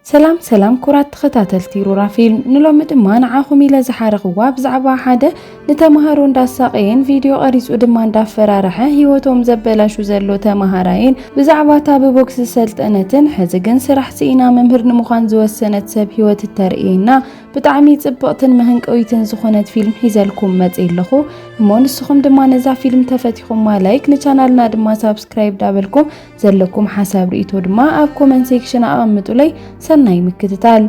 ሰላም ሰላም ኩራት ተኸታተልቲ ሩራ ፊልም፣ ንሎሚ ድማ ንዓኹም ኢለ ዝሓረኽዋ ብዛዕባ ሓደ ንተምሃሮ እንዳሳቐየን ቪድዮ ቀሪጹ ድማ እንዳፈራረሐ ህይወቶም ዘበላሹ ዘሎ ተምሃራይን ብዛዕባ እታ ብቦክስ ዝሰልጠነትን ሕዚ ግን ስራሕ ስኢና መምህር ንምዃን ዝወሰነት ሰብ ህይወት እተርእየና ብጣዕሚ ጽብቕትን መህንቀዊትን ዝኾነት ፊልም ሒዘልኩም መጽእ ኣለኹ። እሞ ንስኹም ድማ ነዛ ፊልም ተፈቲኹማ ላይክ፣ ንቻናልና ድማ ሳብስክራይብ ዳበልኩም ዘለኩም ሓሳብ ርእይቶ ድማ ኣብ ኮመንት ሴክሽን ኣቐምጡለይ። ሰናይ ምክትታል።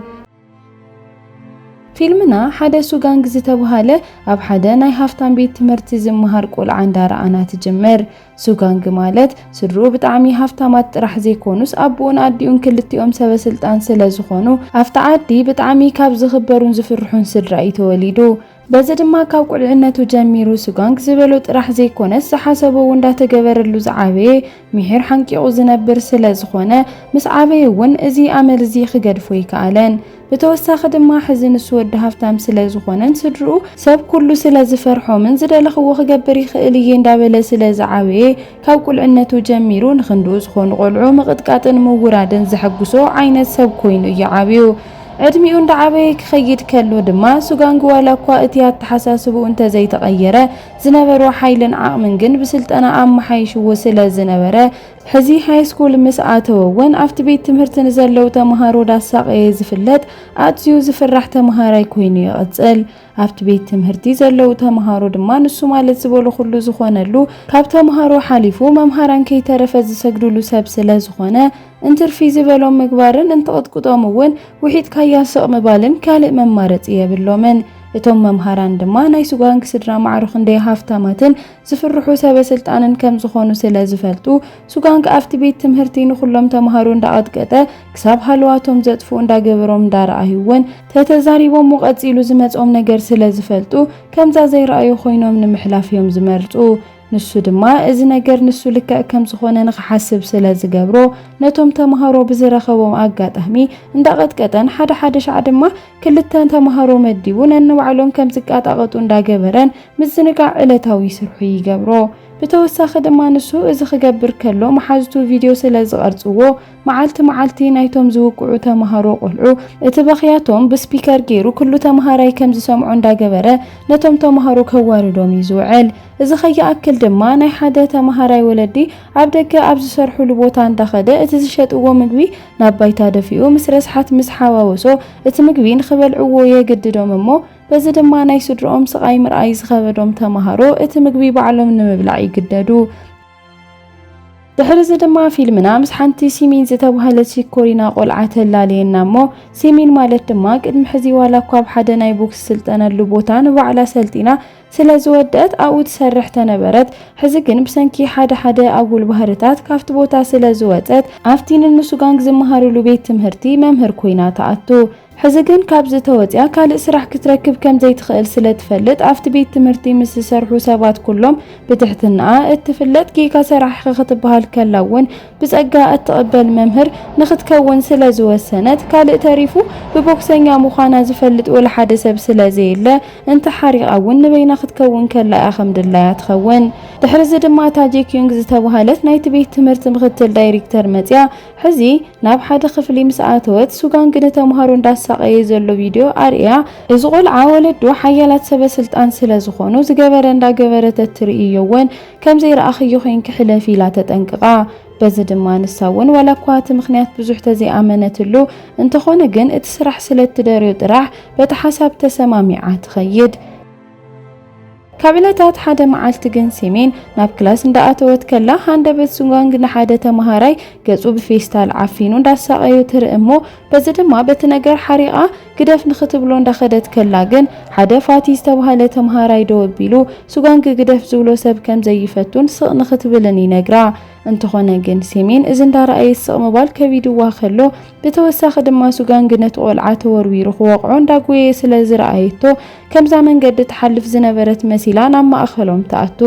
ፊልምና ሓደ ሱጋንግ ዝተብሃለ ኣብ ሓደ ናይ ሃፍታም ቤት ትምህርቲ ዝመሃር ቆልዓ እንዳረኣና ትጅምር። ሱጋንግ ማለት ስድርኡ ብጣዕሚ ሃፍታማት ጥራሕ ዘይኮኑስ ኣቦኡን ኣዲኡን ክልቲኦም ሰበ ስልጣን ስለ ዝኾኑ ኣብታ ዓዲ ብጣዕሚ ካብ ዝኽበሩን ዝፍርሑን ስድራ እዩ ተወሊዱ። በዚ ድማ ካብ ቁልዕነቱ ጀሚሩ ሱጋንግ ዝበሎ ጥራሕ ዘይኮነስ ዝሓሰቦ እውን እንዳተገበረሉ ዝዓበየ ምሒር ሓንቂቑ ዝነብር ስለ ዝኾነ ምስ ዓበየ እውን እዚ ኣመል እዚ ክገድፎ ይከኣለን። ብተወሳኺ ድማ ሕዚ ንሱ ወዲ ሃፍታም ስለ ዝኾነን ስድርኡ ሰብ ኩሉ ስለ ዝፈርሖምን ዝደለኽዎ ክገብር ይኽእል እየ እንዳበለ ስለ ዝዓበየ ካብ ቁልዕነቱ ጀሚሩ ንኽንድኡ ዝኾኑ ቆልዑ ምቕጥቃጥን ምውራድን ዘሐጉሶ ዓይነት ሰብ ኮይኑ እዩ ዓብዩ። ዕድሚኡ እንዳዓበየ ክኸይድ ከሎ ድማ ሱጋንግ ዋላ እኳ እቲ ኣተሓሳስብኡ እንተዘይተቐየረ ዝነበሮ ሓይልን ዓቕምን ግን ብስልጠና ኣመሓይሽዎ ስለ ዝነበረ ሕዚ ሃይስኩል ምስ ኣተወ እውን ኣብቲ ቤት ትምህርቲ ንዘለዉ ተምሃሮ ዳሳቐየ ዝፍለጥ ኣዝዩ ዝፍራሕ ተምሃራይ ኮይኑ ይቕጽል። ኣብቲ ቤት ትምህርቲ ዘለዉ ተምሃሮ ድማ ንሱ ማለት ዝበሎ ኩሉ ዝኾነሉ ካብ ተምሃሮ ሓሊፉ መምሃራን ከይተረፈ ዝሰግድሉ ሰብ ስለ ዝኾነ እንትርፊ ዝበሎም ምግባርን እንትቕጥቅጦም እውን ውሒጥካያ ስቕ ምባልን ካልእ መማረፂ የብሎምን። እቶም መምሃራን ድማ ናይ ሱጋንግ ስድራ ማዕሮ ክንደይ ሃፍታማትን ዝፍርሑ ሰበ ስልጣንን ከም ዝኾኑ ስለ ዝፈልጡ ሱጋንግ ኣብቲ ቤት ትምህርቲ ንኹሎም ተምሃሮ እንዳቐጥቀጠ ክሳብ ሃለዋቶም ዘጥፍኡ እንዳገበሮም እንዳረኣዩ እውን ተተዛሪቦም ቀፂሉ ዝመፅኦም ነገር ስለ ዝፈልጡ ከምዛ ዘይረኣዩ ኮይኖም ንምሕላፍ እዮም ዝመርፁ። ንሱ ድማ እዚ ነገር ንሱ ልክዕ ከም ዝኾነ ንኽሓስብ ስለ ዝገብሮ ነቶም ተምሃሮ ብዝረኸቦም ኣጋጣሚ እንዳቐጥቀጠን ሓደ ሓደ ሻዕ ድማ ክልተ ተምሃሮ መዲቡ ነንባዕሎም ከም ዝቃጣቐጡ እንዳገበረን ምዝንጋዕ ዕለታዊ ስርሑ ይገብሮ። ብተወሳኺ ድማ ንሱ እዚ ክገብር ከሎ መሓዝቱ ቪድዮ ስለ ዝቐርጽዎ መዓልቲ መዓልቲ ናይቶም ዝውቅዑ ተምሃሮ ቆልዑ እቲ በኽያቶም ብስፒከር ገይሩ ኩሉ ተምሃራይ ከም ዝሰምዖ እንዳገበረ ነቶም ተምሃሮ ከዋርዶም እዩ ዝውዕል። እዚ ከይኣክል ድማ ናይ ሓደ ተምሃራይ ወለዲ ኣብ ደገ ኣብ ዝሰርሕሉ ቦታ እንዳኸደ እቲ ዝሸጥዎ ምግቢ ናብ ባይታ ደፊኡ ምስ ረስሓት ምስ ሓዋወሶ እቲ ምግቢ ንኽበልዕዎ የግድዶም እሞ በዚ ድማ ናይ ስድርኦም ስቓይ ምርኣይ ዝኸበዶም ተምሃሮ እቲ ምግቢ ባዕሎም ንምብላዕ ይግደዱ። ድሕሪ እዚ ድማ ፊልምና ምስ ሓንቲ ሲሚን ዝተባህለት ሽኮሪና ቆልዓ ተላልየና እሞ ሲሚን ማለት ድማ ቅድሚ ሕዚ ዋላ እኳ ኣብ ሓደ ናይ ቦክስ ስልጠነሉ ቦታ ንባዕላ ሰልጢና ስለ ዝወደአት ኣብኡ ትሰርሕ ተነበረት። ሕዚ ግን ብሰንኪ ሓደ ሓደ ኣጉል ባህርታት ካብቲ ቦታ ስለ ዝወፀት ኣብቲ ንንሱ ጋንግ ዝመሃርሉ ቤት ትምህርቲ መምህር ኮይና ትኣቱ። ሕዚ ግን ካብዚ ተወፂኣ ካልእ ስራሕ ክትረክብ ከም ዘይትኽእል ስለ ትፈልጥ ኣብቲ ቤት ትምህርቲ ምስ ዝሰርሑ ሰባት ኩሎም ብትሕትናኣ እትፍለጥ ጌጋ ሰራሒ ክትበሃል ከላ እውን ብጸጋ እትቕበል መምህር ንኽትከውን ስለ ዝወሰነት፣ ካልእ ተሪፉ ብቦክሰኛ ምዃና ዝፈልጥ ወላ ሓደ ሰብ ስለ ዘየለ፣ እንተሓሪቓ እውን ንበይና ክትከውን ከላ እያ ከም ድላያ ትኸውን። ድሕሪ እዚ ድማ ታጄ ኪዩንግ ዝተባህለት ናይቲ ቤት ትምህርቲ ምኽትል ዳይሬክተር መጺኣ፣ ሕዚ ናብ ሓደ ክፍሊ ምስ ኣተወት፣ ሱጋንግ ንተምሃሮ እንዳሳቐየ ዘሎ ቪድዮ ኣርእያ፣ እዚ ቆልዓ ወለዱ ሓያላት ሰበ ስልጣን ስለ ዝኾኑ፣ ዝገበረ እንዳገበረ ተትርእዮ እውን ከም ዘይረኣኽዮ ኮይንኪ ሕለፊ ኢላ ተጠንቅቓ። በዚ ድማ ንሳ እውን ዋላ እኳ እቲ ምኽንያት ብዙሕ ተዘይኣመነትሉ፣ እንተኾነ ግን እቲ ስራሕ ስለ እትደርዮ ጥራሕ በቲ ሓሳብ ተሰማሚዓ ትኸይድ። ካብ ዕለታት ሓደ መዓልቲ ግን ሲሚን ናብ ክላስ እንዳኣተወት ከላ ሃንደበት ሱጋንግ ንሓደ ተምሃራይ ገጹ ብፌስታል ዓፊኑ እንዳሳቐዮ ትርኢ እሞ በዚ ድማ በቲ ነገር ሓሪቓ ግደፍ ንኽትብሎ እንዳኸደት ከላ ግን ሓደ ፋቲ ዝተባህለ ተምሃራይ ደው ኣቢሉ ሱጋንግ ግደፍ ዝብሎ ሰብ ከም ዘይፈቱን ስቕ ንኽትብልን ይነግራ። እንተኾነ ግን ሲሚን እዚ እንዳረኣየት ስቕ ምባል ከቢድዋ ከሎ ብተወሳኺ ድማ ሱጋንግ ነቲ ቆልዓ ተወርዊሩ ክወቕዖ እንዳጎየየ ስለ ዝረኣየቶ ከምዛ መንገዲ ትሓልፍ ዝነበረት መሲላ ናብ ማእኸሎም ትኣቱ።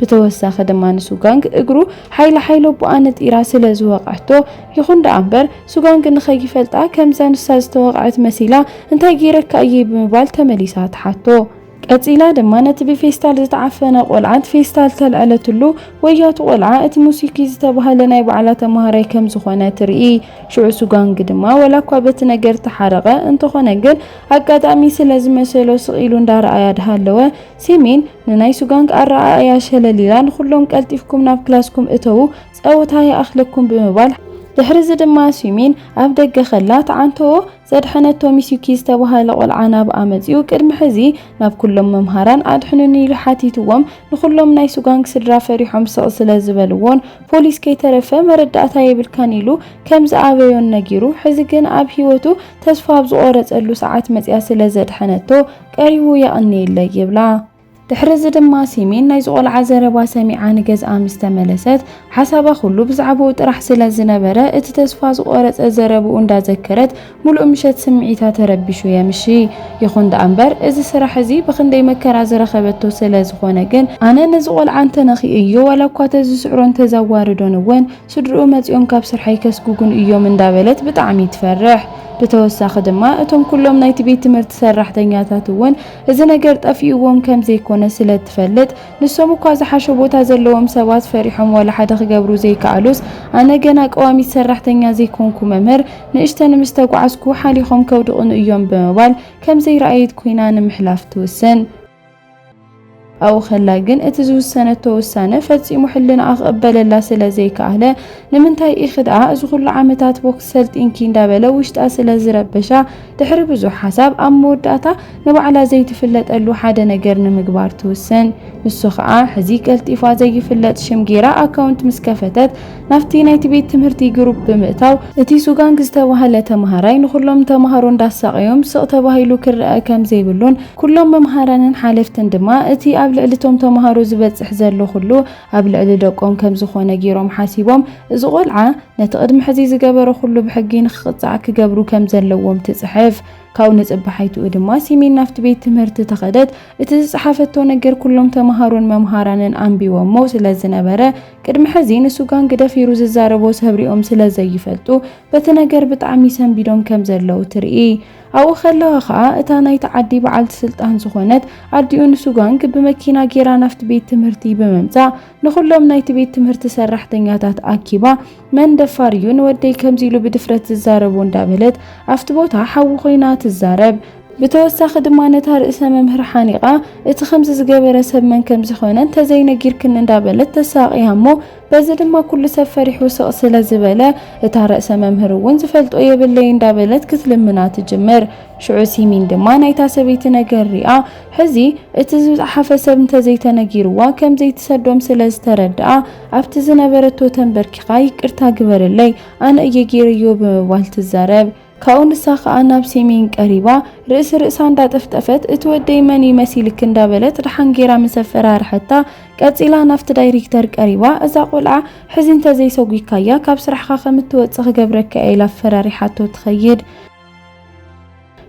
ብተወሳኺ ድማ ንሱጋንግ እግሩ ሓይሊ ሓይሊ ኣቦኣ ነጢራ ስለ ዝወቕዐቶ፣ ይኹን ደኣ እምበር ሱጋንግ ንኸይፈልጣ ከምዛ ንሳ ዝተወቕዐት መሲላ እንታይ ገይረካ እየ ብምባል ተመሊሳ ትሓቶ። ቀጺላ ድማ ነቲ ብፌስታል ዝተዓፈነ ቆልዓ እቲ ፌስታል ተልዐለትሉ። ወያቱ ቆልዓ እቲ ሙሲኪ ዝተባህለ ናይ ባዕላ ተማሃራይ ከም ዝኾነ ትርኢ። ሽዑ ሱጋንግ ድማ ወላ እኳ በቲ ነገር ተሓረቐ፣ እንተኾነ ግን ኣጋጣሚ ስለ ዝመሰሎ ስቕ ኢሉ እንዳረኣያ ድሃለወ፣ ሲሚን ንናይ ሱጋንግ ኣረኣእያ ሸለል ኢላ፣ ንኹሎም ቀልጢፍኩም ናብ ክላስኩም እተዉ፣ ጸወታ ይኣኽለኩም ብምባል፣ ድሕሪ እዚ ድማ ሲሚን ኣብ ደገ ከላ ተዓንተዎ ዘድሐነቶ ሚስዩኪ ዝተባህለ ቆልዓ ናብኣ መጺኡ፣ ቅድሚ ሕዚ ናብ ኩሎም መምሃራን ኣድሕኑኒ ኢሉ ሓቲትዎም። ንኹሎም ናይ ሱጋንግ ስድራ ፈሪሖም ስቕ ስለ ዝበልዎን ፖሊስ ከይተረፈ መረዳእታ የብልካን ኢሉ ከም ዝኣበዮን ነጊሩ፣ ሕዚ ግን ኣብ ህይወቱ ተስፋ ኣብ ዝቖረጸሉ ሰዓት መጺኣ ስለ ዘድሐነቶ ቀሪቡ የቐንየለይ ይብላ። ድሕሪ እዚ ድማ ሲሚን ናይዚ ቆልዓ ዘረባ ሰሚዓ ንገዝኣ ምስ ተመለሰት፣ ሓሳባ ኩሉ ብዛዕባኡ ጥራሕ ስለ ዝነበረ፣ እቲ ተስፋ ዝቖረጸ ዘረብኡ እንዳዘከረት፣ ሙሉእ ምሸት ስምዒታ ተረቢሹ የምሺ። ይኹን ደኣ እምበር፣ እዚ ስራሕ እዚ ብኽንደይ መከራ ዝረኸበቶ ስለ ዝኾነ ግን፣ ኣነ ነዚ ቆልዓ እንተነኺእዮ፣ ዋላ እኳ ተዝስዕሮን ተዘዋርዶን እውን፣ ስድርኡ መጺኦም ካብ ስርሐይ ከስጉጉን እዮም እንዳበለት ብጣዕሚ ትፈርሕ። ብተወሳኺ ድማ፣ እቶም ኩሎም ናይቲ ቤት ትምህርቲ ሰራሕተኛታት እውን እዚ ነገር ጠፊእዎም ከም ዘይኮነ ስለ ትፈልጥ፣ ንሶም እኳ ዝሓሸ ቦታ ዘለዎም ሰባት ፈሪሖም ዋላ ሓደ ክገብሩ ዘይከኣሉስ፣ ኣነ ገና ቀዋሚት ሰራሕተኛ ዘይኮንኩ መምህር፣ ንእሽተን ምስ ተጓዓዝኩ ሓሊኾም ከውድቑኒ እዮም ብምባል ከም ዘይረኣየት ኮይና ንምሕላፍ ትውስን። ኣብኡ ከላ ግን እቲ ዝውሰነቶ ውሳነ ፈጺሙ ሕልናኣ ክቕበለላ ስለ ዘይከኣለ፣ "ንምንታይ ኢኺ ደኣ እዚ ኩሉ ዓመታት ቦክስ ሰልጢንኪ?" እንዳበለ ውሽጣ ስለ ዝረበሻ፣ ድሕሪ ብዙሕ ሓሳብ ኣብ መወዳእታ ንባዕላ ዘይትፍለጠሉ ሓደ ነገር ንምግባር ትውስን። ንሱ ኸኣ ሕዚ ቀልጢፋ ዘይፍለጥ ሽም ጌራ ኣካውንት ምስ ከፈተት፣ ናብቲ ናይቲ ቤት ትምህርቲ ግሩፕ ብምእታው፣ እቲ ሱጋንግ ዝተባህለ ተማሃራይ ንኹሎም ተማሃሮ እንዳሳቐዮም ስቕ ተባሂሉ ክረአ ከም ዘይብሉን ኩሎም መምሃራንን ሓለፍትን ድማ እቲ ኣብ ልዕሊ እቶም ተማሃሮ ዝበጽሕ ዘሎ ኩሉ ኣብ ልዕሊ ደቆም ከም ዝኾነ ገይሮም ሓሲቦም፣ እዚ ቆልዓ ነቲ ቅድሚ ሕዚ ዝገበሮ ኩሉ ብሕጊ ንኽቕጻዕ ክገብሩ ከም ዘለዎም ትጽሕፍ። ካብኡ ንጽባሒትኡ ድማ ሲሚን ናብቲ ቤት ትምህርቲ ተኸደት። እቲ ዝጸሓፈቶ ነገር ኩሎም ተማሃሮን መምሃራንን ኣንቢቦሞ ስለ ዝነበረ፣ ቅድሚ ሕዚ ንሱጋንግ ደፊሩ ዝዛረቦ ሰብሪኦም ስለ ዘይፈልጡ፣ በቲ ነገር ብጣዕሚ ሰንቢዶም ከም ዘለዉ ትርኢ። ኣብኡ ከለዋ ኸኣ እታ ናይቲ ዓዲ በዓልቲ ስልጣን ዝኾነት ኣዲኡ ንሱጋንግ ብመኪና ጌራ ናብቲ ቤት ትምህርቲ ብምምጻእ፣ ንኹሎም ናይቲ ቤት ትምህርቲ ሰራሕተኛታት ኣኪባ፣ "መን ደፋር እዩ ንወደይ ከምዚ ኢሉ ብድፍረት ዝዛረቦ?" እንዳበለት ኣብቲ ቦታ ሓዊ ኮይና ትዛረብ። ብተወሳኺ ድማ ነታ ርእሰ መምህር ሓኒቓ፣ "እቲ ከምዚ ዝገበረ ሰብ መን ከም ዝኾነ እንተዘይነጊርክኒ?" እንዳበለት ተሳቕያ እሞ፣ በዚ ድማ ኩሉ ሰብ ፈሪሑ ስቕ ስለ ዝበለ፣ እታ ርእሰ መምህር እውን "ዝፈልጦ የብለይ" እንዳበለት ክትልምና ትጅምር። ሽዑ ሲሚን ድማ ናይታ ሰበይቲ ነገር ሪኣ፣ ሕዚ እቲ ዝጸሓፈ ሰብ እንተዘይተነጊርዋ ከም ዘይትሰዶም ስለ ዝተረድኣ፣ ኣብቲ ዝነበረቶ ተንበርኪኻ "ይቅርታ ግበርለይ፣ ኣነ እየ ጌረዮ" ብምባል ትዛረብ። ካብኡ ንሳ ኸኣ ናብ ሲሚን ቀሪባ፣ ርእሲ ርእሳ እንዳጠፍጠፈት፣ "እቲ ወደይ መን እዩ መሲልኪ?" እንዳበለት ደሓን ጌራ ምስ ኣፈራርሐታ፣ ቀጺላ ናብቲ ዳይሬክተር ቀሪባ፣ "እዛ ቆልዓ ሕዚ እንተዘይሰጒግካያ፣ ካብ ስራሕኻ ከም እትወጽእ ክገብረካ እየ" ኢላ ኣፈራሪሓቶ ትኸይድ።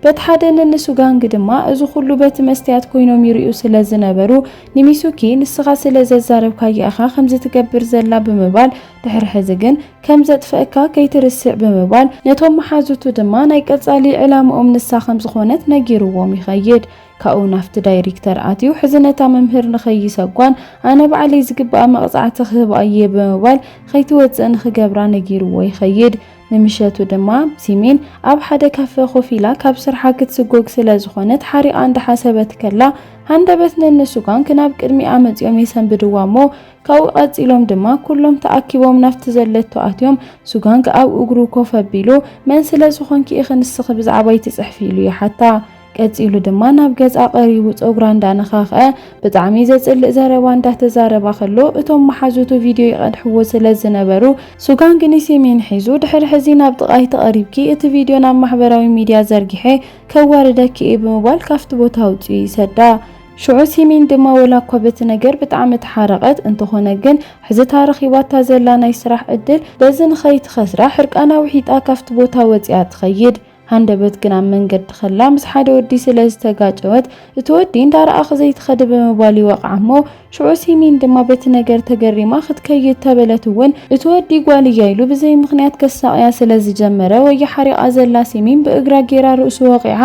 በቲ ሓደ ነንሱ ጋንግ ድማ፣ "እዚ ኩሉ በቲ መስትያት ኮይኖም ይርእዩ ስለ ዝነበሩ፣ ንሚሱኪ ንስኻ ስለ ዘዛረብካያ ኢኻ ከምዚ ትገብር ዘላ" ብምባል፣ ድሕሪ ሕዚ ግን ከም ዘጥፍአካ ከይትርስዕ ብምባል፣ ነቶም መሓዙቱ ድማ ናይ ቀጻሊ ዕላምኦም ንሳ ከም ዝኾነት ነጊርዎም ይኸይድ። ካብኡ ናብቲ ዳይሬክተር ኣትዩ፣ "ሕዚ ነታ መምህር ንኸይሰጓን ኣነ ባዕለይ ዝግባኣ መቕጻዕቲ ክህባ እየ" ብምባል፣ ከይትወጽእ ንኽገብራ ነጊርዎ ይኸይድ። ንምሸቱ ድማ ሲሚን ኣብ ሓደ ካፈ ኮፍ ኢላ ካብ ስርሓ ክትስጎግ ስለ ዝኾነት፣ ሓሪቓ እንዳሓሰበት ከላ፣ ሃንደበት ነንሱ ጋንግ ናብ ቅድሚኣ መጺኦም የሰንብድዋ እሞ፣ ካብኡ ቀጺሎም ድማ ኩሎም ተኣኪቦም ናብቲ ዘለቶ ኣትዮም፣ ሱጋንግ ኣብ እግሩ ኮፍ ኣቢሉ፣ "መን ስለ ዝኾንኪ ኢኺ ንስኺ ብዛዕባይ ትጽሕፊ?" ኢሉ ይሓታ። ቀጺሉ ድማ ናብ ገጻ ቀሪቡ ጸጉራ እንዳነኻኽአ፣ ብጣዕሚ ዘጽልእ ዘረባ እንዳተዛረባ ከሎ፣ እቶም መሓዙቱ ቪድዮ ይቐድሕዎ ስለ ዝነበሩ፣ ሱጋንግ ንሲሚን ሒዙ፣ "ድሕሪ ሕዚ ናብ ጥቓይ ተቐሪብኪ፣ እቲ ቪድዮ ናብ ማሕበራዊ ሚድያ ዘርጊሐ ከዋርደኪ እየ" ብምባል ካብቲ ቦታ ኣውጺኡ ይሰዳ። ሽዑ ሲሚን ድማ ወላ እኳ በቲ ነገር ብጣዕሚ ተሓረቐት፣ እንተኾነ ግን ሕዚ እታ ረኺባታ ዘላ ናይ ስራሕ ዕድል በዚ ንኸይትኸስራ ሕርቃና ውሒጣ ካብቲ ቦታ ወጺኣ ትኸይድ። ሃንደበት ግን ኣብ መንገዲ ከላ ምስ ሓደ ወዲ ስለ ዝተጋጨወት፣ እቲ ወዲ እንዳረኣኺ ዘይትኸዲ ብምባል ይወቕዓ እሞ፣ ሽዑ ሲሚን ድማ በቲ ነገር ተገሪማ ክትከይድ ተበለት እውን፣ እቲ ወዲ ጓል እያ ኢሉ ብዘይ ምኽንያት ከሳቕያ ስለ ዝጀመረ፣ ወያ ሓሪቓ ዘላ ሲሚን ብእግራ ጌራ ርእሱ ወቒዓ፣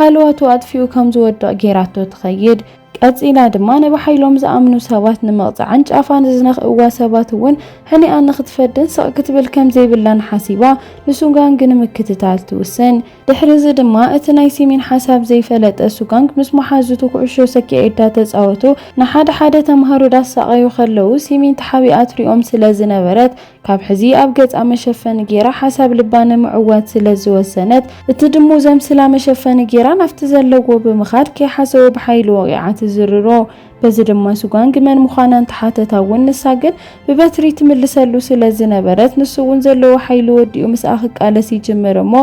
ሃለዋቱ ኣጥፊኡ ከም ዝወድቕ ጌራቶ ትኸይድ። ቀጺላ ድማ ነብሓይሎም ዝኣምኑ ሰባት ንምቕጻዕን ጫፋ ንዝነኽእዋ ሰባት እውን ሕኒኣ ንኽትፈድን ስቕ ክትብል ከም ዘይብላን ሓሲባ ንሱጋንግ ንምክትታል ትውስን። ድሕሪ እዚ ድማ እቲ ናይ ሲሚን ሓሳብ ዘይፈለጠ ሱጋንግ ምስ መሓዙቱ ኩዕሾ ሰኪዐ እንዳተጻወቱ ንሓደ ሓደ ተምሃሮ ዳሳቐዩ ከለዉ ሲሚን ተሓቢኣ ትሪኦም ስለ ዝነበረት ካብ ሕዚ ኣብ ገጻ መሸፈኒ ጌራ ሓሳብ ልባ ንምዕዋት ስለ ዝወሰነት፣ እቲ ድሙ ዘምስላ መሸፈኒ ጌራ ናብቲ ዘለዎ ብምኻድ ከይሓሰቡ ብሓይሊ ወቒዓ ትዝርሮ። በዚ ድማ ሱጋንግ መን ምዃና እንተሓተታ እውን ንሳ ግን ብበትሪ ትምልሰሉ ስለ ዝነበረት ንሱ እውን ዘለዎ ሓይሊ ወዲኡ ምስኣ ክቃለስ ይጅምር እሞ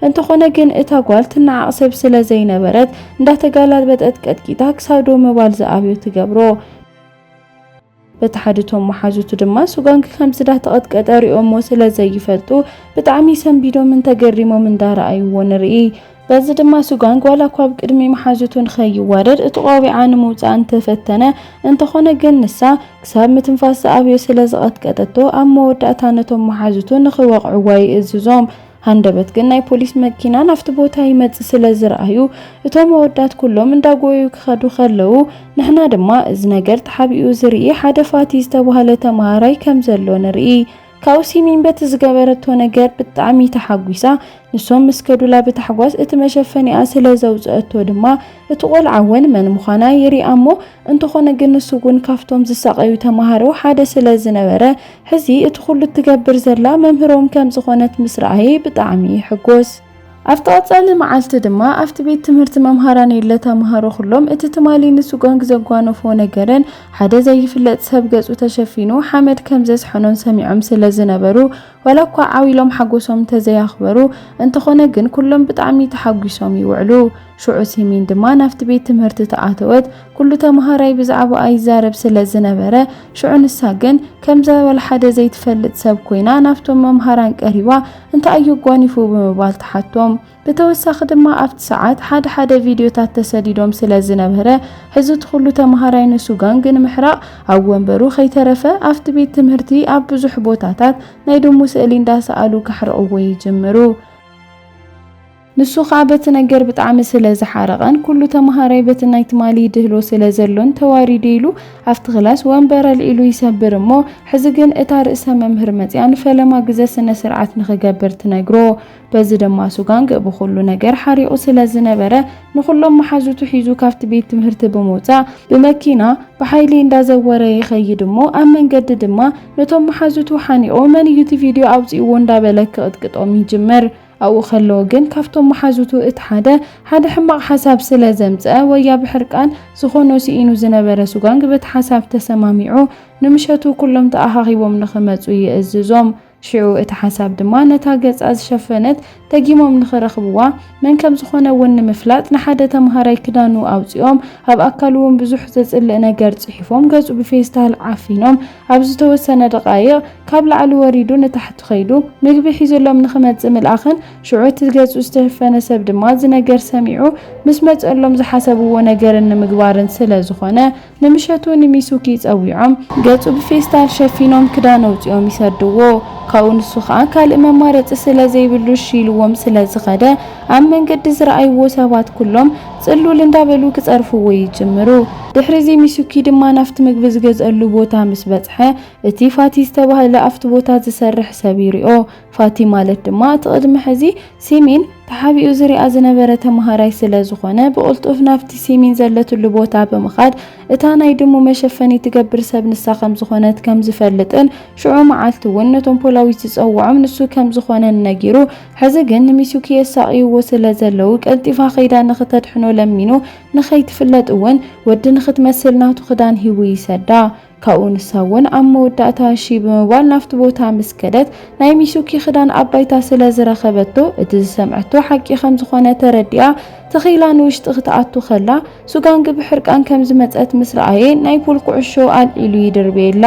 እንተኾነ ግን እታ ጓል ትነዓቕ ሰብ ስለ ዘይነበረት እንዳተጋላበጠት ቀጥቂጣ ክሳብ ደው ምባል ዝኣብዮ ትገብሮ። በቲ ሓደ እቶም መሓዙቱ ድማ ሱጋንግ ከምዚ ዳተቐጥቀጠ ሪኦሞ ስለ ዘይፈልጡ ብጣዕሚ ሰንቢዶምን ተገሪሞምን ዳረኣይዎ ንርኢ። በዚ ድማ ሱጋንግ ዋላ እኳ ኣብ ቅድሚ መሓዙቱ ንኸይዋረድ እቲ ቆቢዓ ንምውፃእ እንተፈተነ እንተኾነ ግን ንሳ ክሳብ ምትንፋስ ዝኣብዮ ስለ ዝቐጥቀጠቶ ኣብ መወዳእታ ነቶም መሓዙቱ ንኽወቕዕዋ ይእዝዞም። ሃንደበት ግን ናይ ፖሊስ መኪና ናብቲ ቦታ ይመጽእ ስለ ዝረኣዩ እቶም ኣወዳት ኩሎም እንዳጎዩ ክኸዱ ከለዉ ንሕና ድማ እዚ ነገር ተሓቢኡ ዝርኢ ሓደ ፋቲ ዝተባህለ ተማሃራይ ከም ዘሎ ንርኢ። ካብኡ ሲሚን በቲ ዝገበረቶ ነገር ብጣዕሚ ተሓጒሳ ንሶም ምስ ከዱላ ብታሕጓስ እቲ መሸፈኒኣ ስለ ዘውፅአቶ ድማ እቲ ቆልዓ እውን መን ምዃና ይሪኣ እሞ እንተኾነ ግን ንሱ እውን ካብቶም ዝሳቐዩ ተማሃሮ ሓደ ስለ ዝነበረ ሕዚ እቲ ኩሉ እትገብር ዘላ መምህሮም ከም ዝኾነት ምስ ረኣየ ብጣዕሚ ይሕጎስ። ኣብቲ ቀጻሊ መዓልቲ ድማ ኣብቲ ቤት ትምህርቲ መምሃራን የለ ተማሃሮ ኩሎም እቲ ትማሊ ንሱጋንግ ዘጓነፎ ነገርን ሓደ ዘይፍለጥ ሰብ ገጹ ተሸፊኑ ሓመድ ከም ዘስሐኖን ሰሚዖም ስለ ዝነበሩ ዋላ እኳ ዓው ኢሎም ሓጎሶም እንተዘይኣኽበሩ እንተኾነ ግን ኩሎም ብጣዕሚ ተሓጒሶም ይውዕሉ። ሽዑ ሲሚን ድማ ናብቲ ቤት ትምህርቲ ተኣተወት። ኩሉ ተምሃራይ ብዛዕባኣ ይዛረብ ስለ ዝነበረ ሽዑ ንሳ ግን ከምዛ ዋላ ሓደ ዘይትፈልጥ ሰብ ኮይና ናብቶም መምሃራን ቀሪባ እንታይ እዩ ኣጓኒፉ ብምባል ትሓቶም። ብተወሳኺ ድማ ኣብቲ ሰዓት ሓደ ሓደ ቪድዮታት ተሰዲዶም ስለ ዝነበረ ሕዚ እቲ ኩሉ ተምሃራይ ንሱጋንግ ንምሕራቕ ኣብ ወንበሩ ከይተረፈ ኣብቲ ቤት ትምህርቲ ኣብ ብዙሕ ቦታታት ናይ ድሙ ስእሊ እንዳሰኣሉ ከሕርቕዎ ይጅምሩ። ንሱ ኸኣ በቲ ነገር ብጣዕሚ ስለ ዝሓረቐን ኩሉ ተምሃራይ በቲ ናይ ትማሊ ድህሎ ስለ ዘሎን ተዋሪዱ ኢሉ ኣብቲ ክላስ ወንበር ኣልዒሉ ይሰብር እሞ ሕዚ ግን እታ ርእሰ መምህር መጺኣ ንፈለማ ግዘ ስነ ስርዓት ንኽገብር ትነግሮ። በዚ ድማ ሱጋንግ ብኹሉ ነገር ሓሪቑ ስለ ዝነበረ ንኹሎም መሓዙቱ ሒዙ ካብቲ ቤት ትምህርቲ ብምውጻእ ብመኪና ብሓይሊ እንዳዘወረ ይኸይድ እሞ ኣብ መንገዲ ድማ ነቶም መሓዙቱ ሓኒቑ መን እዩ እቲ ቪድዮ ኣውጺእዎ እንዳበለ ክቕጥቅጦም ይጅምር። ኣብኡ ከለዉ ግን ካብቶም መሓዙቱ እቲ ሓደ ሓደ ሕማቕ ሓሳብ ስለ ዘምጽአ ወያ ብሕርቃን ዝኾኖ ስኢኑ ዝነበረ ሱጋንግ በቲ ሓሳብ ተሰማሚዑ ንምሸቱ ኩሎም ተኣኻኺቦም ንኽመጹ ይእዝዞም። ሽዑ እቲ ሓሳብ ድማ ነታ ገጻ ዝሸፈነት ደጊሞም ንኽረኽብዋ መን ከም ዝኾነ እውን ንምፍላጥ ንሓደ ተምሃራይ ክዳኑ ኣውጺኦም ኣብ ኣካሉ እውን ብዙሕ ዘጽልእ ነገር ጽሒፎም ገጹ ብፌስታል ዓፊኖም ኣብ ዝተወሰነ ደቓይቕ ካብ ላዕሊ ወሪዱ ንታሕቲ ኸይዱ ምግቢ ሒዙሎም ንኽመጽእ ምልኣኽን ሽዑ እቲ ገጹ ዝተሸፈነ ሰብ ድማ እዚ ነገር ሰሚዑ ምስ መጸሎም ዝሓሰብዎ ነገርን ንምግባርን ስለ ዝኾነ ንምሸቱ ንሚሱኪ ጸዊዖም ገጹ ብፌስታል ሸፊኖም ክዳን ኣውጺኦም ይሰድዎ። ካብኡ ንሱ ኸኣ ካልእ መማረጺ ስለ ዘይብሉ እሺ ኢልዎም ስለ ዝኸደ ኣብ መንገዲ ዝረኣይዎ ሰባት ኩሎም ጽሉል እንዳበሉ ክጸርፍዎ ይጅምሩ። ድሕሪ እዚ ሚሱኪ ድማ ናብቲ ምግቢ ዝገዝአሉ ቦታ ምስ በጽሐ እቲ ፋቲ ዝተባህለ ኣብቲ ቦታ ዝሰርሕ ሰብ ይሪኦ። ፋቲ ማለት ድማ እቲ ቅድሚ ሕዚ ሲሚን ተሓቢኡ ዝሪኣ ዝነበረ ተምሃራይ ስለ ዝኾነ ብቕልጡፍ ናብቲ ሲሚን ዘለትሉ ቦታ ብምኻድ እታ ናይ ድሙ መሸፈኒ ትገብር ሰብ ንሳ ከም ዝኾነት ከም ዝፈልጥን ሽዑ መዓልቲ እውን ነቶም ፖላዊስ ዝጸውዖም ንሱ ከም ዝኾነን ነጊሩ ሕዚ ግን ንሚሱኪ የሳቕይዎ ስለ ዘለዉ ቀልጢፋ ከይዳ ንኽተድሕኖ ለሚኑ ንኸይትፍለጥ እውን ወዲ ንኽትመስል ናቱ ክዳን ሂቡ ይሰዳ። ካብኡ ንሳ እውን ኣብ መወዳእታ እሺ ብምባል ናብቲ ቦታ ምስ ከደት ናይ ሚሱኪ ክዳን ኣብ ባይታ ስለ ዝረኸበቶ እቲ ዝሰምዐቶ ሓቂ ከም ዝኾነ ተረዲኣ ተኺላ ንውሽጢ ክትኣቱ ከላ ሱጋንግ ብሕርቃን ከም ዝመጸት ምስ ረኣየ ናይ ፑል ኩዕሾ ኣልዒሉ ይድርብየላ።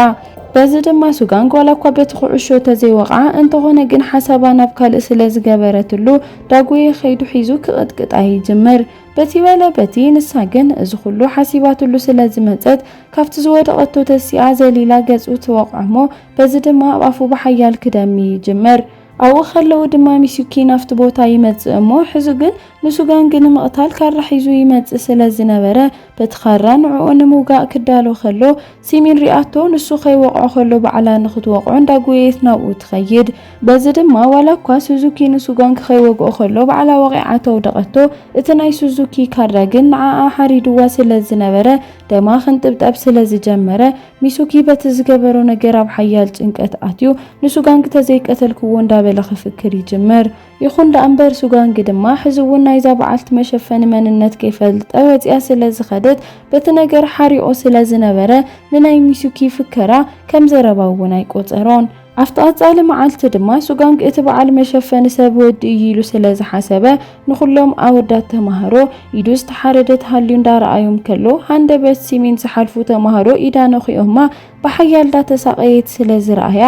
በዚ ድማ ሱጋንግ ዋላ እኳ በቲ ኩዕሾ ተዘይወቕዓ እንተኾነ ግን ሓሳባ ናብ ካልእ ስለ ዝገበረትሉ ዳጎየ ከይዱ ሒዙ ክቕጥቅጣ ይጅምር። በቲ በለ በቲ ንሳ ግን እዚ ኩሉ ሓሲባትሉ ስለ ዝመጸት ካብቲ ዝወደቐቶ ተሲኣ ዘሊላ ገጹ ትወቕዖ እሞ በዚ ድማ ኣብ ኣፉ ብሓያል ክደሚ ይጅምር። ኣብኡ ከለዉ ድማ ሚሱኪ ናብቲ ቦታ ይመጽእ እሞ፣ ሕዚ ግን ንሱጋንግ ንምቕታል ካራ ሒዙ ይመጽእ ስለ ዝነበረ፣ በቲ ካራ ንዕኡ ንምውጋእ ክዳሎ ከሎ፣ ሲሚን ሪኣቶ፣ ንሱ ከይወቕዖ ከሎ ባዕላ ንኽትወቕዖ እንዳጎየየት ናብኡ ትኸይድ። በዚ ድማ ዋላ እኳ ሱዙኪ ንሱጋንግ ከይወግኦ ከሎ ባዕላ ወቒዓቶ ኣውደቐቶ፣ እቲ ናይ ሱዙኪ ካራ ግን ንዓኣ ሓሪድዋ ስለ ዝነበረ፣ ደማ ክንጥብጠብ ስለ ዝጀመረ፣ ሚሱኪ በቲ ዝገበሮ ነገር ኣብ ሓያል ጭንቀት ኣትዩ፣ ንሱጋንግ ተዘይቀተልክዎ እንዳበለ ክፍክር ይጅምር። ይኹን ደኣ እምበር ሱጋንግ ድማ ሕዚ እውን ናይዛ በዓልቲ መሸፈኒ መንነት ከይፈልጠ ወፂኣ ስለ ዝኸደት፣ በቲ ነገር ሓሪቑ ስለ ዝነበረ፣ ንናይ ሚሱኪ ፍከራ ከም ዘረባ እውን ኣይቆፀሮን። ኣብቲ ቀጻሊ መዓልቲ ድማ ሱጋንግ እቲ በዓል መሸፈኒ ሰብ ወዲ እዩ ኢሉ ስለ ዝሓሰበ፣ ንኹሎም ኣወዳት ተማሃሮ ኢዱ ዝተሓረደ ተሃልዩ እንዳረኣዮም ከሎ፣ ሃንደበት ሲሚን ዝሓልፉ ተማሃሮ ኢዳ ነኺኦማ ብሓያል እንዳተሳቐየት ስለ ዝረኣያ፣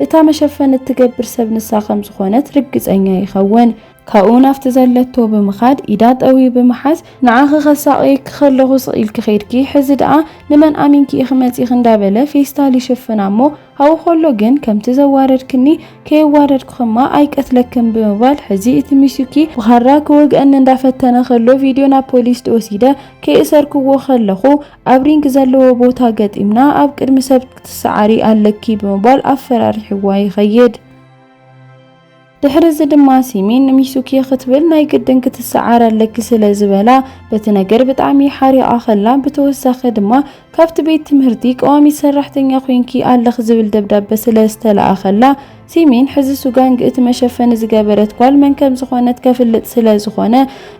እታ መሸፈኒ እትገብር ሰብ ንሳ ከም ዝኾነት ርግጸኛ ይኸውን። ካብኡ ናብቲ ዘለቶ ብምኻድ ኢዳ ጠውዩ ብምሓዝ፣ "ንዓኺ ከሳቕየኪ ከለኹ ስቕ ኢልኪ ኸይድኪ፣ ሕዚ ደኣ ንመን ኣሚንኪ ኢኺ መጺኺ?" እንዳበለ ፌስታል ይሽፍና እሞ፣ ኣብኡ ከሎ ግን ከምቲ ዘዋረድክኒ ከየዋረድኩኺማ ኣይቀትለክን ብምባል፣ ሕዚ እቲ ሚሱኪ ብኻራ ክወግአኒ እንዳፈተነ ከሎ ቪድዮ ናብ ፖሊስ ወሲደ ከይእሰርክዎ ከለኹ ኣብ ሪንግ ዘለዎ ቦታ ገጢምና ኣብ ቅድሚ ሰብ ክትሰዓሪ ኣለኪ ብምባል ኣፈራሪሕዋ ይኸይድ። ድሕሪ እዚ ድማ ሲሚን ንሚሱኪ ክትብል ናይ ግድን ክትሰዓር ኣለኪ ስለ ዝበላ፣ በቲ ነገር ብጣዕሚ ሓሪቓ ከላ፣ ብተወሳኺ ድማ ካብቲ ቤት ትምህርቲ ቀዋሚት ሰራሕተኛ ኮይንኪ ኣለኽ ዝብል ደብዳበ ስለ ዝተለኣኸላ፣ ሲሚን ሕዚ ሱጋንግ እቲ መሸፈኒ ዝገበረት ጓል መን ከም ዝኾነት ከፍልጥ ስለ ዝኾነ፣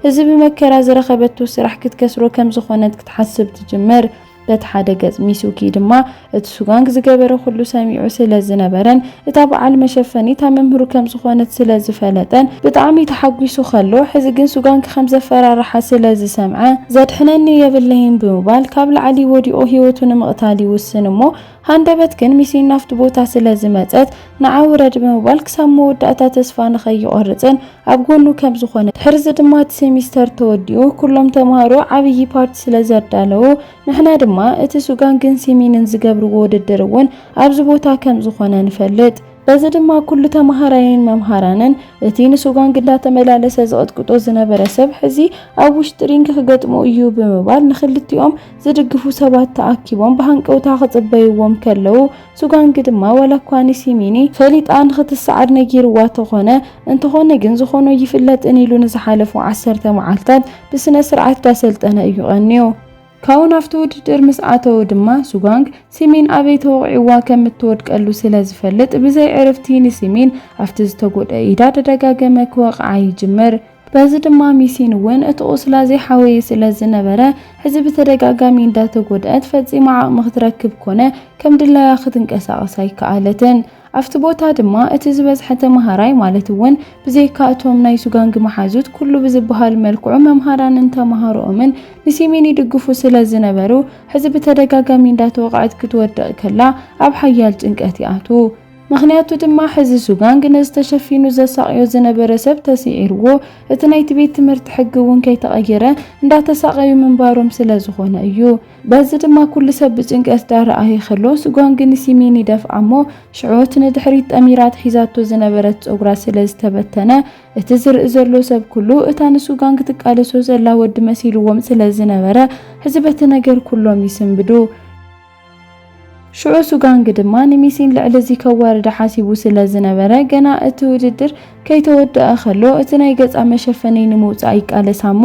እዚ ብመከራ ዝረኸበቶ ስራሕ ክትከስሮ ከም ዝኾነት ክትሓስብ ትጅምር። በቲ ሓደ ገጽ ሚሱኪ ድማ እቲ ሱጋንግ ዝገበረ ኩሉ ሰሚዑ ስለ ዝነበረን እታ በዓል መሸፈኒ እታ መምህሩ ከም ዝኾነት ስለ ዝፈለጠን ብጣዕሚ ተሓጒሱ ከሎ፣ ሕዚ ግን ሱጋንግ ከም ዘፈራርሓ ስለ ዝሰምዐ፣ "ዘድሕነኒ የብለይን" ብምባል ካብ ላዕሊ ወዲቑ ህይወቱ ንምቕታል ይውስን እሞ፣ ሃንደበት ግን ሚሲን ናብቲ ቦታ ስለ ዝመጸት፣ "ንዓ ውረድ" ብምባል ክሳብ መወዳእታ ተስፋ ንኸይቆርጽን ኣብ ጎኑ ከም ዝኾነ፣ ድሕርዚ ድማ እቲ ሴሚስተር ተወዲኡ ኩሎም ተምሃሮ ዓብዪ ፓርቲ ስለ ዘዳለዉ፣ ንሕና ድማ እቲ ሱጋንግን ሲሚንን ዝገብርዎ ውድድር እውን ኣብዚ ቦታ ከም ዝኾነ ንፈልጥ። በዚ ድማ ኩሉ ተምሃራይን መምሃራንን እቲ ንሱጋንግ እንዳተመላለሰ ዝቕጥቅጦ ዝነበረ ሰብ ሕዚ ኣብ ውሽጢ ሪንግ ክገጥሞ እዩ ብምባል ንክልቲኦም ዝድግፉ ሰባት ተኣኪቦም ብሃንቀውታ ክጽበይዎም ከለዉ፣ ሱጋንግ ድማ ዋላ እኳ ንሲሚኒ ፈሊጣ ንክትሰዓር ነጊርዋ ተኾነ፣ እንተኾነ ግን ዝኾኖ ይፍለጥን ኢሉ ንዝሓለፉ ዓሰርተ መዓልታት ብስነ ስርዓት እንዳሰልጠነ እዩ ቀንዩ። ካብኡ ናብቲ ውድድር ምስ ኣተወ ድማ ሱጋንግ ሲሚን ኣበይ ተወቒዕዋ ከም እትወድቀሉ ስለ ዝፈልጥ ብዘይ ዕርፍቲ ንሲሚን ኣብቲ ዝተጎድአ ኢዳ ደጋገመ ክወቕዓ ይጅምር። በዚ ድማ ሚሲን እውን እቲ ቁስላ ዘይሓወየ ስለ ዝነበረ፣ ሕዚ ብተደጋጋሚ እንዳተጎድአት ፈጺማ ዓቕሚ ክትረክብ ኮነ ከም ድላያ ክትንቀሳቐስ ኣይከኣለትን። ኣብቲ ቦታ ድማ እቲ ዝበዝሐ ተምሃራይ፣ ማለት እውን ብዘይካ እቶም ናይ ሱጋንግ መሓዙት፣ ኩሉ ብዝበሃል መልክዑ መምሃራንን ተምሃሮኦምን ንሲሚን ይድግፉ ስለ ዝነበሩ፣ ሕዚ ብተደጋጋሚ እንዳተወቕዐት ክትወድቕ ከላ ኣብ ሓያል ጭንቀት ይኣትዉ። ምኽንያቱ ድማ ሕዚ ሱጋንግ ነዚ ተሸፊኑ ዘሳቕዮ ዝነበረ ሰብ ተስዒርዎ፣ እቲ ናይቲ ቤት ትምህርቲ ሕጊ እውን ከይተቐየረ እንዳተሳቐዩ ምንባሮም ስለ ዝኾነ እዩ። በዚ ድማ ኩሉ ሰብ ብጭንቀት ዳረኣየ ከሎ፣ ሱጋንግ ንሲሚን ይደፍዓ እሞ፣ ሽዑ እቲ ንድሕሪት ጠሚራት ሒዛቶ ዝነበረት ጸጉራ ስለ ዝተበተነ፣ እቲ ዝርኢ ዘሎ ሰብ ኩሉ እታ ንሱጋንግ ትቃለሶ ዘላ ወዲ መሲልዎም ስለ ዝነበረ፣ ሕዚ በቲ ነገር ኩሎም ይስንብዱ። ሽዑ ሱጋንግ ድማ ንሚሲን ልዕሊ እዚ ከዋርዳ ሓሲቡ ስለ ዝነበረ፣ ገና እቲ ውድድር ከይተወደኣ ከሎ፣ እቲ ናይ ገጻ መሸፈኒ ንምውጻእ ይቃለሳ እሞ፣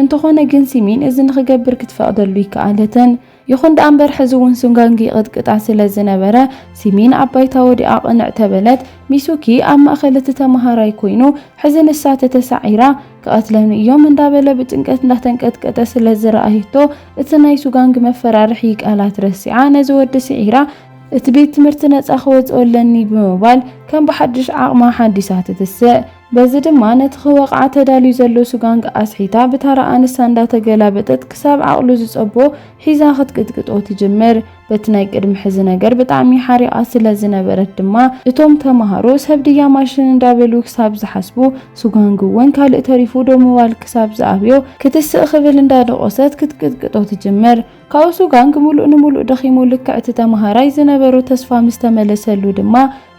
እንተኾነ ግን ሲሚን እዚ ንኽገብር ክትፈቕደሉ ይከኣለትን። ይኹን ደኣ እምበር፣ ሕዚ እውን ሱጋንግ ይቕጥቅጣ ስለ ዝነበረ፣ ሲሚን ኣብ ባይታ ወዲቓ ቅንዕ ተበለት። ሚሱኪ ኣብ ማእከል እቲ ተመሃራይ ኮይኑ፣ ሕዚ ንሳ ተተሳዒራ፣ "ክቐትለኒ እዮም" እንዳበለ ብጭንቀት እንዳተንቀጥቀጠ ስለ ዝረኣየቶ፣ እቲ ናይ ሱጋንግ መፈራርሒ ቃላት ረሲዓ፣ ነዚ ወዲ ስዒራ፣ "እቲ ቤት ትምህርቲ ነጻ ክወጽኦ ኣለኒ" ብምባል ከም ብሓድሽ ዓቕማ ሓዲሳ ትትስእ። በዚ ድማ ነቲ ክወቕዓ ተዳልዩ ዘሎ ሱጋንግ ኣስሒታ፣ ብታራኣ ንሳ እንዳተገላበጠት ክሳብ ዓቕሉ ዝጸቦ ሒዛ ክትቅጥቅጦ ትጅምር። በቲ ናይ ቅድሚ ሕዚ ነገር ብጣዕሚ ሓሪቓ ስለ ዝነበረት ድማ፣ እቶም ተማሃሮ ሰብ ድያ ማሽን እንዳበሉ ክሳብ ዝሓስቡ፣ ሱጋንግ እውን ካልእ ተሪፉ ዶ ምባል ክሳብ ዝኣብዮ፣ ክትስእ ክብል እንዳደቖሰት ክትቅጥቅጦ ትጅምር። ካብኡ ሱጋንግ ሙሉእ ንሙሉእ ደኺሙ፣ ልክዕ እቲ ተማሃራይ ዝነበሮ ተስፋ ምስ ተመለሰሉ ድማ፣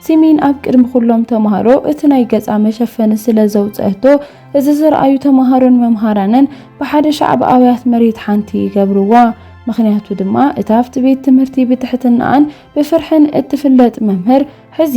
ሲሚን ኣብ ቅድሚ ኩሎም ተምሃሮ እቲ ናይ ገጻ መሸፈኒ ስለ ዘውጸአቶ፣ እዚ ዝረኣዩ ተምሃሮን መምሃራንን ብሓደ ሻዕ ብኣውያት መሬት ሓንቲ ይገብርዋ። ምኽንያቱ ድማ እታ ኣብቲ ቤት ትምህርቲ ብትሕትናኣን ብፍርሕን እትፍለጥ መምህር፣ ሕዚ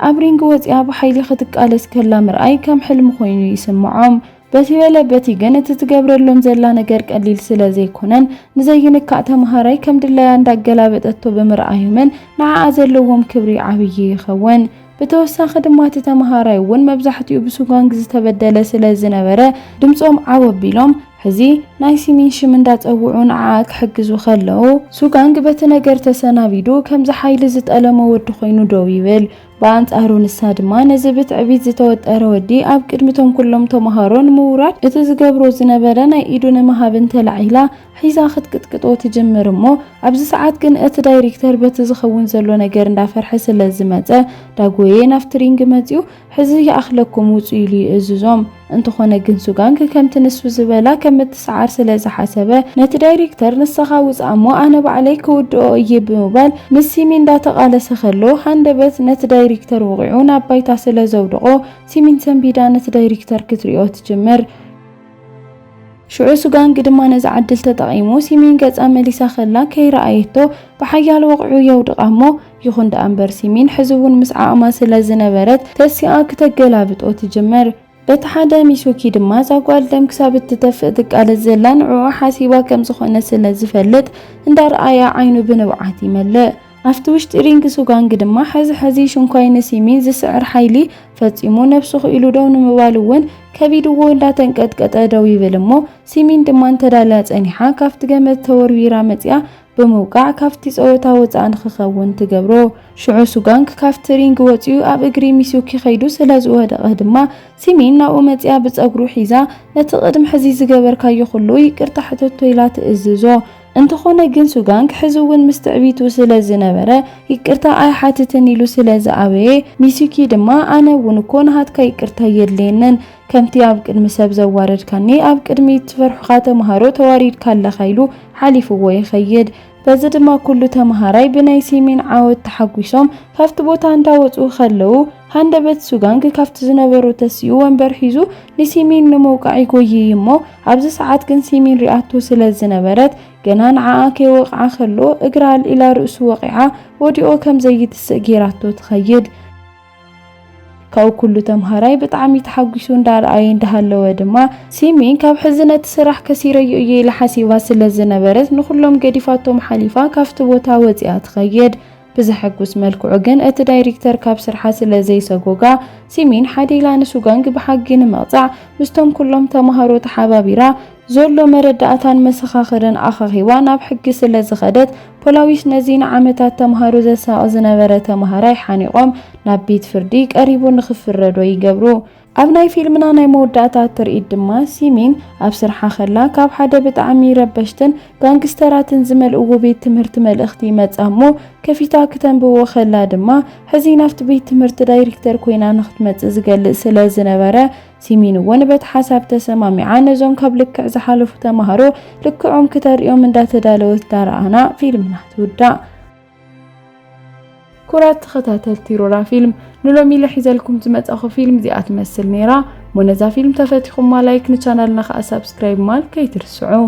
ኣብ ሪንግ ወጺኣ ብሓይሊ ክትቃለስ ከላ ምርኣይ ከም ሕልሚ ኮይኑ ይስምዖም። በቲ በለ በቲ ግን እቲ ትገብረሎም ዘላ ነገር ቀሊል ስለ ዘይኮነን፣ ንዘይንካእ ተምሃራይ ከም ድላያ እንዳገላበጠቶ ብምርኣዮምን ንዓኣ ዘለዎም ክብሪ ዓብዪ ይኸውን። ብተወሳኺ ድማ እቲ ተምሃራይ እውን መብዛሕትኡ ብሱጋንግ ዝተበደለ ስለ ዝነበረ፣ ድምጾም ዓው ኣቢሎም ሕዚ ናይ ሲሚን ሽም እንዳጸውዑ ንዓኣ ክሕግዙ ከለዉ፣ ሱጋንግ በቲ ነገር ተሰናቢዱ ከምዚ ሓይሊ ዝጠለሞ ወዲ ኮይኑ ደው ይብል። ብኣንጻሩ ንሳ ድማ ነዚ ብትዕቢት ዝተወጠረ ወዲ ኣብ ቅድሚቶም ኩሎም ተምሃሮ ንምውራድ እቲ ዝገብሮ ዝነበረ ናይ ኢዱ ንምሃብ እንተላዒላ ሒዛ ክትቅጥቅጦ ትጅምር እሞ፣ ኣብዚ ሰዓት ግን እቲ ዳይሬክተር በቲ ዝኸውን ዘሎ ነገር እንዳፈርሐ ስለ ዝመጸ፣ ዳጎየ ናብቲ ሪንግ መጺኡ፣ ሕዚ ይኣኽለኩም ውጹ ኢሉ ይእዝዞም። እንተኾነ ግን ሱጋንግ ከምቲ ንሱ ዝበላ ከም እትሰዓር ስለ ዝሓሰበ፣ ነቲ ዳይሬክተር ንስኻ ውጻእ እሞ ኣነ ባዕለይ ክውድኦ እየ ብምባል ምስ ሲሚን እንዳተቓለሰ ከሎ፣ ሃንደበት ነቲ ዳይሬክተር ውቒዑ ናብ ባይታ ስለ ዘውደቖ፣ ሲሚን ሰንቢዳ ነቲ ዳይሬክተር ክትሪኦ ትጅምር። ሽዑ ሱጋንግ ድማ ነዚ ዕድል ተጠቒሙ ሲሚን ገጻ መሊሳ ከላ ከይረኣየቶ ብሓያል ወቕዑ የውድቓ እሞ፣ ይኹን ደኣ እምበር ሲሚን ሕዚ እውን ምስ ዓቕማ ስለ ዝነበረት ተሲኣ ክተገላብጦ ትጅምር። በቲ ሓደ ሚሱኪ ድማ እዛ ጓል ደም ክሳብ እትተፍእ ትቃለስ ዘላ ንዕኡ ሓሲባ ከም ዝኾነ ስለ ዝፈልጥ እንዳረኣያ ዓይኑ ብንብዓት ይመልእ። ኣብቲ ውሽጢ ሪንግ ሱጋንግ ድማ ሕዚ ሕዚ ሽንኳይ ንሲሚን ዝስዕር ሓይሊ ፈጺሙ ነብሱ ክኢሉ ደው ንምባል እውን ከቢድዎ እንዳተንቀጥቀጠ ደው ይብል እሞ ሲሚን ድማ እንተዳልያ ጸኒሓ ካብቲ ገመድ ተወርዊራ መጺኣ ብምውቃዕ ካብቲ ጸወታ ወጻእ ንኽኸውን ትገብሮ። ሽዑ ሱጋንግ ካብቲ ሪንግ ወጺኡ ኣብ እግሪ ሚሱኪ ከይዱ ስለ ዝወደቐ ድማ ሲሚን ናብኡ መጺኣ ብጸጉሩ ሒዛ ነቲ ቅድሚ ሕዚ ዝገበርካዮ ኩሉ ይቅርታ ሕተቶ ኢላ ትእዝዞ። እንተኾነ ግን ሱጋንግ ሕዚ እውን ምስ ትዕቢቱ ስለ ዝነበረ ይቅርታ ኣይሓትትን ኢሉ ስለ ዝኣበየ፣ ሚሱኪ ድማ ኣነ እውን እኮ ንሃትካ ይቅርታ የድልየንን፣ ከምቲ ኣብ ቅድሚ ሰብ ዘዋረድካኒ ኣብ ቅድሚ ትፈርሑኻ ተምሃሮ ተዋሪድካ ኣለኻ ኢሉ ሓሊፍዎ ይኸይድ። በዚ ድማ ኩሉ ተምሃራይ ብናይ ሲሚን ዓወት ተሓጒሶም ካብቲ ቦታ እንዳወጹ ከለዉ፣ ሃንደበት ሱጋንግ ካብቲ ዝነበሮ ተሲኡ ወንበር ሒዙ ንሲሚን ንምውቃዕ ይጎይይ እሞ፣ ኣብዚ ሰዓት ግን ሲሚን ሪኣቶ ስለ ዝነበረት፣ ገና ንዓኣ ከይወቕዓ ከሎ እግራ ኣልዒላ ርእሱ ወቒዓ ወዲኦ ከም ዘይትስእ ጌራቶ ትኸይድ። ካብኡ ኩሉ ተምሃራይ ብጣዕሚ ተሓጒሱ እንዳረኣየ እንዳሃለወ ድማ፣ ሲሚን ካብ ሕዚ ነቲ ስራሕ ከሲረዮ እየ ኢላ ሓሲባ ስለ ዝነበረት ንኹሎም ገዲፋቶም ሓሊፋ ካብቲ ቦታ ወፂኣ ትኸይድ። ብዘሐጉስ መልክዑ ግን እቲ ዳይሬክተር ካብ ስርሓ ስለ ዘይሰጎጋ፣ ሲሚን ሓደ ኢላ ንሱጋንግ ብሓጊ ንምቕፃዕ ምስቶም ኩሎም ተምሃሮ ተሓባቢራ ዘሎ መረዳእታን መሰኻኽርን ኣኻኺባ ናብ ሕጊ ስለ ዝኸደት፣ ፖላዊስ ነዚ ንዓመታት ተምሃሮ ዘሳቒ ዝነበረ ተምሃራይ ሓኒቖም ናብ ቤት ፍርዲ ቀሪቡ ንኽፍረዶ ይገብሩ። ኣብ ናይ ፊልምና ናይ መወዳእታ ትርኢት ድማ ሲሚን ኣብ ስርሓ ከላ ካብ ሓደ ብጣዕሚ ረበሽትን ጋንግስተራትን ዝመልእዎ ቤት ትምህርቲ መልእኽቲ ይመጻ እሞ ከፊታ ክተንብቦ ከላ ድማ ሕዚ ናብቲ ቤት ትምህርቲ ዳይሬክተር ኮይና ንኽትመጽእ ዝገልጽ ስለ ዝነበረ ሲሚን እውን በቲ ሓሳብ ተሰማሚዓ ነዞም ካብ ልክዕ ዝሓለፉ ተምሃሮ ልክዖም ክተርእዮም እንዳተዳለወት ዳረኣና ፊልምና ትውዳእ። ክቡራት ተኸታተልቲ ሮራ ፊልም፣ ንሎሚ ኢለ ሒዘልኩም ዝመጻኹ ፊልም እዚኣ ትመስል ነይራ። እሞ ነዛ ፊልም ተፈቲኹማ ላይክ፣ ንቻናልና ከኣ ሳብስክራይብ ማል ከይትርስዑ።